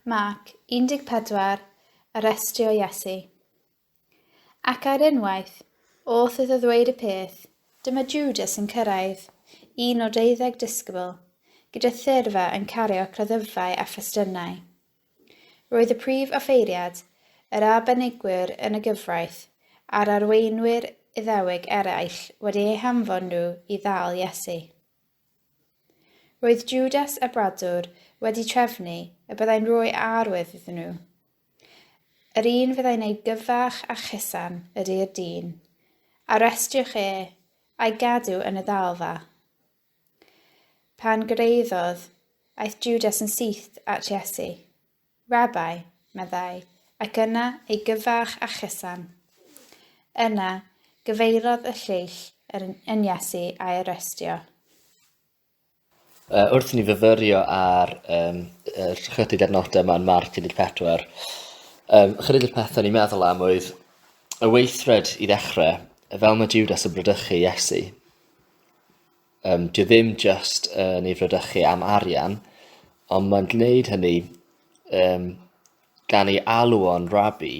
Marc 14, Arestio Iesu. Ac ar unwaith, wrth iddo ddweud y peth, dyma Judas yn cyrraedd, un o'r deuddeg disgybl, gyda thyrfa yn cario cleddyfau a phastynau. Roedd y prif offeiriad, yr arbenigwyr yn y gyfraith, a'r arweinwyr Iddewig eraill wedi eu hanfon nhw i ddal Iesu. Roedd Jwdas y bradwr wedi trefnu y byddai'n rhoi arwydd iddyn nhw. Yr un fyddai'n ei gyfarch a chusan ydy'r dyn. Arestiwch e, a'i gadw yn y ddalfa. Pan gyrhaeddodd, aeth Jwdas yn syth at Iesu. Rabbi, meddai, ac yna ei gyfarch a chusan. Yna, gyfeirodd y lleill yn Iesu a'i arestio. Uh, wrth i ni fyfyrio ar um, yr chydig adnodau yma yn Marc 14, um, chydig o'r pethau ni'n meddwl am oedd y weithred i ddechrau, fel mae Judas yn bradychu Iesu. Um, dio ddim just yn ei fradychu am arian, ond mae'n gwneud hynny um, gan ei alw o'n rabi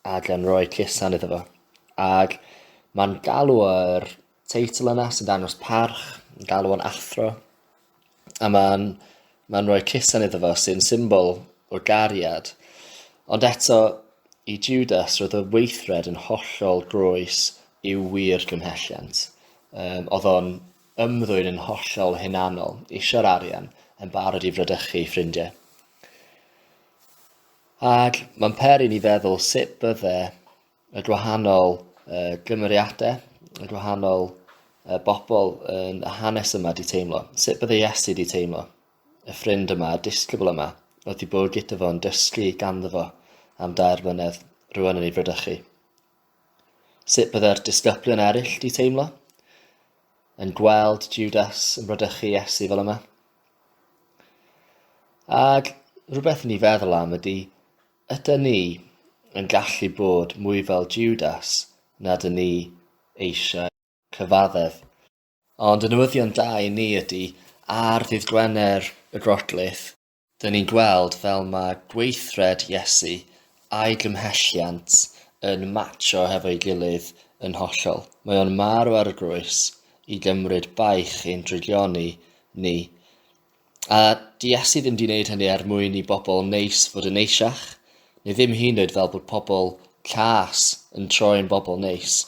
a gan roi cusan iddo fo. Ac mae'n galw o'r teitl yna sy'n dangos parch, yn galw o'n athro, a mae'n mae'n rhoi cusan iddo fo sy'n symbol o gariad. Ond eto, i Judas, roedd y weithred yn hollol groes i'w wir gymhelliant. Um, oedd o'n ymddwyn yn hollol hunanol, eisiau'r arian, yn barod i fradychu ei ffrindiau. Ac mae'n peri ni feddwl sut bydde y gwahanol uh, gymeriadau, y gwahanol uh, bobl yn y hanes yma di teimlo. Sut bydde Iesu di teimlo? Y ffrind yma, y disgybl yma, oedd di bod gyda fo'n dysgu ganddo fo am dair mlynedd, rwan yn ei fradychu. Sut bydde'r disgyblion eraill 'di teimlo? Yn gweld Judas yn bradychu Iesu fel yma? Ac rhywbeth i ni feddwl am ydy, ydyn ni yn gallu bod mwy fel Judas na dyn ni eisiau cyfaddef? Ond y newyddion da i ni ydy, ar ddydd Gwener y Groglith, Dyn ni'n gweld fel mae gweithred Iesu a'i gymhelliant yn matsio hefo'i gilydd yn hollol. Mae o'n marw ar y groes i gymryd baich ein drygioni ni. A 'di Iesu ddim 'di wneud hynny er mwyn i bobl neis fod yn neisiach, neu ddim hyd yn oed fel bod pobl cas yn troi'n bobl neis,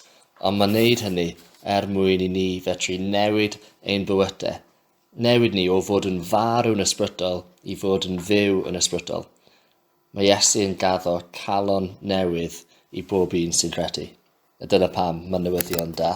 ond mae'n wneud hynny er mwyn i ni fedru newid ein bywydau Newid ni o fod yn farw'n ysbrydol i fod yn fyw yn ysbrydol. Mae Iesu yn gaddo calon newydd i bob un sy'n credu. A dyna pam mae'n newyddion da.